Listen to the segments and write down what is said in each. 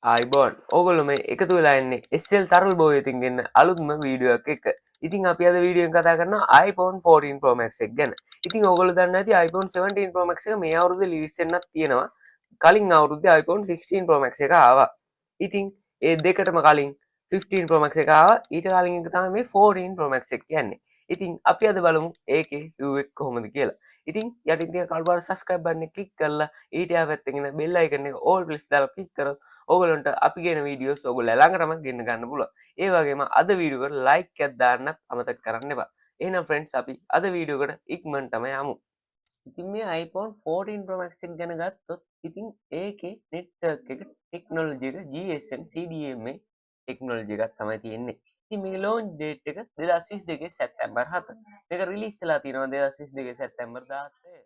ආයුබෝවන්, ඕගොල්ලෝ මේ එකතු වෙලා ඉන්නේ SL තරුල් බෝයි ඉතින් ගෙන්න අලුත්ම වීඩියෝ එකක් එක්ක. ඉතින් අපි අද වීඩියෝ එකෙන් කතා කරනවා iPhone 14 Pro Max එක ගැන. ඉතින් ඕගොල්ලෝ දන්නවා ඇති iPhone 17 Pro Max එක මේ අවුරුද්දේ රිලීස් වෙන්නත් තියෙනවා. කලින් අවුරුද්දේ iPhone 16 Pro Max එක ආවා. ඉතින් ඒ දෙකටම කලින් 15 Pro Max එක ආවා. ඊට කලින් එක තමයි මේ 14 Pro Max එක කියන්නේ. ඉතින් අපි අද බලමු ඒකේ view එක කොහොමද කියලා. ඉතින් යටින් තියෙන කළු පාට subscribe button එක ක්ලික් කරලා ඊට එහා පැත්තෙන් එන bell icon එක all press දාලා ක්ලික් කරොත් ඕගොල්ලන්ට අපි ගෙන වීඩියෝස් ඕගොල්ලෝ ළඟටම ගෙන්න ගන්න පුළුවන්. ඒ වගේම අද වීඩියෝ එකට like එකක් දාන්නත් අමතක කරන්න එපා. එහෙනම් friends, අපි අද වීඩියෝ එකට ඉක්මනටම යමු. ඉතින් මේ iPhone 14 Pro Max එක ගැන ගත්තොත්, ඉතින් ඒකේ network එක ටෙක්නොලොජි එක GSM CDMA technology එකක් තමයි තියෙන්නේ. ඉතින් මේකේ ලොන්ච් ඩේට් එක 2022 සැප්තැම්බර් 7. මේක රිලීස් වෙලා තියෙනවා 2022 සැප්තැම්බර් 16.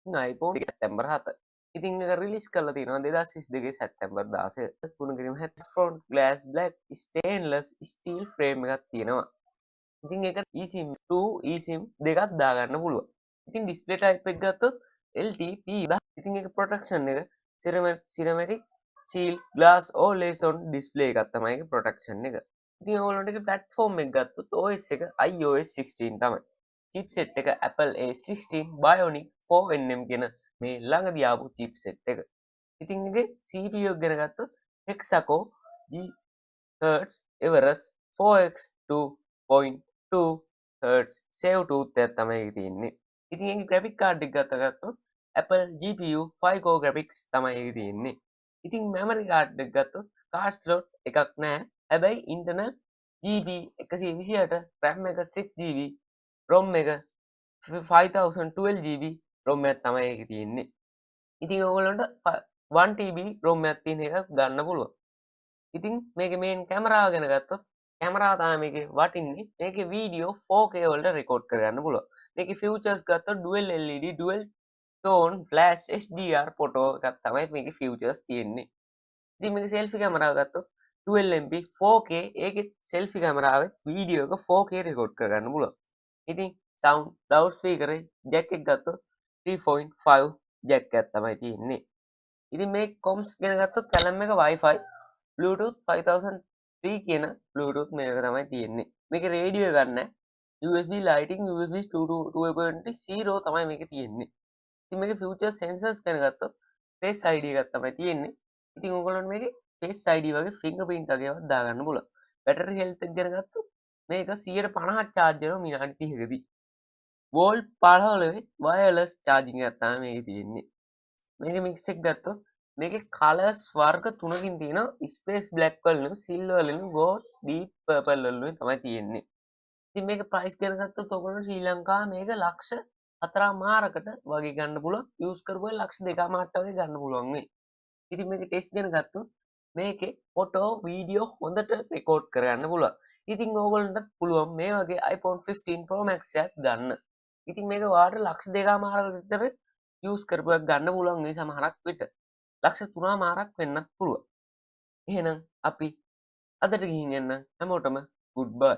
ඉතින් iPhone සැප්තැම්බර් 7. ඉතින් මේක රිලීස් කරලා තියෙනවා 2022 සැප්තැම්බර් 16. තුන කිරීම 70 front glass black stainless steel frame එකක් තියෙනවා. ඉතින් ඒක eSIM 2 eSIM දෙකක් දාගන්න පුළුවන්. ඉතින් ඩිස්ප්ලේ ටයිප් එක ගත්තොත් LTP. ඉතින් ඒක ප්‍රොටෙක්ෂන් එක ceramic shield glass always on display එකක් තමයි ඒකේ ප්‍රොටෙක්ෂන් එක. ඉතින් ඔයගොල්ලන්ට ඒකේ ප්ලැට්ෆෝම් එක ගත්තොත් OS එක iOS 16 තමයි. චිප්සෙට් එක Apple A16 Bionic 4nm කියන මේ ළඟදී ආපු චිප්සෙට් එක. ඉතින් ඒකේ CPU එක ගැන ගත්තොත් Hexacore GHz Everest 4x 2.2 Hz Sabertooth එකක් තමයි ඒකේ තියෙන්නේ. ඉතින් ඒකේ ග්‍රැෆික් කාඩ් එක ගත්තොත් Apple GPU 5 core graphics තමයි ඒකේ තියෙන්නේ. ඉතින් මෙමරි කාඩ් එක ගත්තොත් කාඩ් ස්ලොට් එකක් නෑ. හැබැයි ඉන්ටර්නල් GB 128, RAM එක 6 GB, ROM එක 5012 GB ROM එකක් තමයි ඒකේ තියෙන්නේ. ඉතින් ඔයගොල්ලන්ට 1 TB ROM එකක් තියෙන එකක් ගන්න පුළුවන්. ඉතින් මේකේ මේන් කැමරාව ගැන ගත්තොත්, කැමරාව තමයි මේකේ වටින්නේ. මේකේ වීඩියෝ 4K වලට රෙකෝඩ් කරගන්න පුළුවන්. මේකේ ෆීචර්ස් ගත්තොත් dual LED, dual tone flash, HDR photo එකක් තමයි මේකේ ෆීචර්ස් තියෙන්නේ. ඉතින් මේකේ සෙල්ෆි කැමරාව ගත්තොත් 12 MP 4K. ඒකෙත් සෙල්ෆි කැමරාවේ වීඩියෝ එක 4K record කරගන්න පුළුවන්. ඉතින් සවුන්ඩ් ලවුඩ් ස්පීකරේ ජැක් එක ගත්තොත් 3.5 ජැක් එකක් තමයි තියෙන්නේ. ඉතින් මේ කොම්ස් ගැන ගත්තොත් කැලම් එක Wi-Fi, Bluetooth 5003 කියන Bluetooth මේක තමයි තියෙන්නේ. මේකේ රේඩියෝ එකක් නැහැ. USB Lightning, USB 2.0 තමයි මේකේ තියෙන්නේ. ඉතින් මේකේ ෆීචර් සෙන්සර්ස් ගැන ගත්තොත් Face ID එකක් තමයි තියෙන්නේ. ඉතින් ඔයගොල්ලන්ට මේකේ Face ID වගේ ෆින්ගර්ප්‍රින්ට් වගේ ඒවාත් දාගන්න පුළුවන්. බැටරි හෙල්ත් එක ගැන ගත්තොත් මේක 150ක් චාර්ජ් වෙනවා විනාඩි 30කදී. වෝල්ට් 15 වයර්ලස් චාර්ජිං එකක් තමයි මේකේ තියෙන්නේ. මේකේ මික්ස් එක ගත්තොත් මේකේ කලර්ස් වර්ග තුනකින් තියෙනවා. ස්පේස් බ්ලැක් වලින්, සිල්වර් වලින්, ගෝල්ඩ් ඩීප් පර්පල් වලින් තමයි තියෙන්නේ. ඉතින් මේක ප්‍රයිස් ගැන ගත්තොත් ඔයගොල්ලෝ ශ්‍රී ලංකාවේ මේක ලක්ෂ 4.5කට වගේ ගන්න පුළුවන්. යූස් කරපුවා ලක්ෂ 2.5ට වගේ ගන්න පුළුවන් වෙයි. ඉතින් මේකේ ටෙස්ට් ගැන ගත්තොත් මේකේ ෆොටෝ වීඩියෝ හොඳට රෙකෝඩ් කරගන්න පුළුවන්. ඉතින් ඕගොල්ලන්ටත් පුළුවන් මේ වගේ iPhone 15 Pro Max එකක් ගන්න. ඉතින් මේක ඔයාලට ලක්ෂ 2.5කට විතර යූස් කරපු එකක් ගන්න පුළුවන් වෙයි. සමහරක් විට ලක්ෂ 3.5ක් වෙන්නත් පුළුවන්. එහෙනම් අපි අදට ගිහින් එන්න. හැමෝටම ගුඩ් බයි.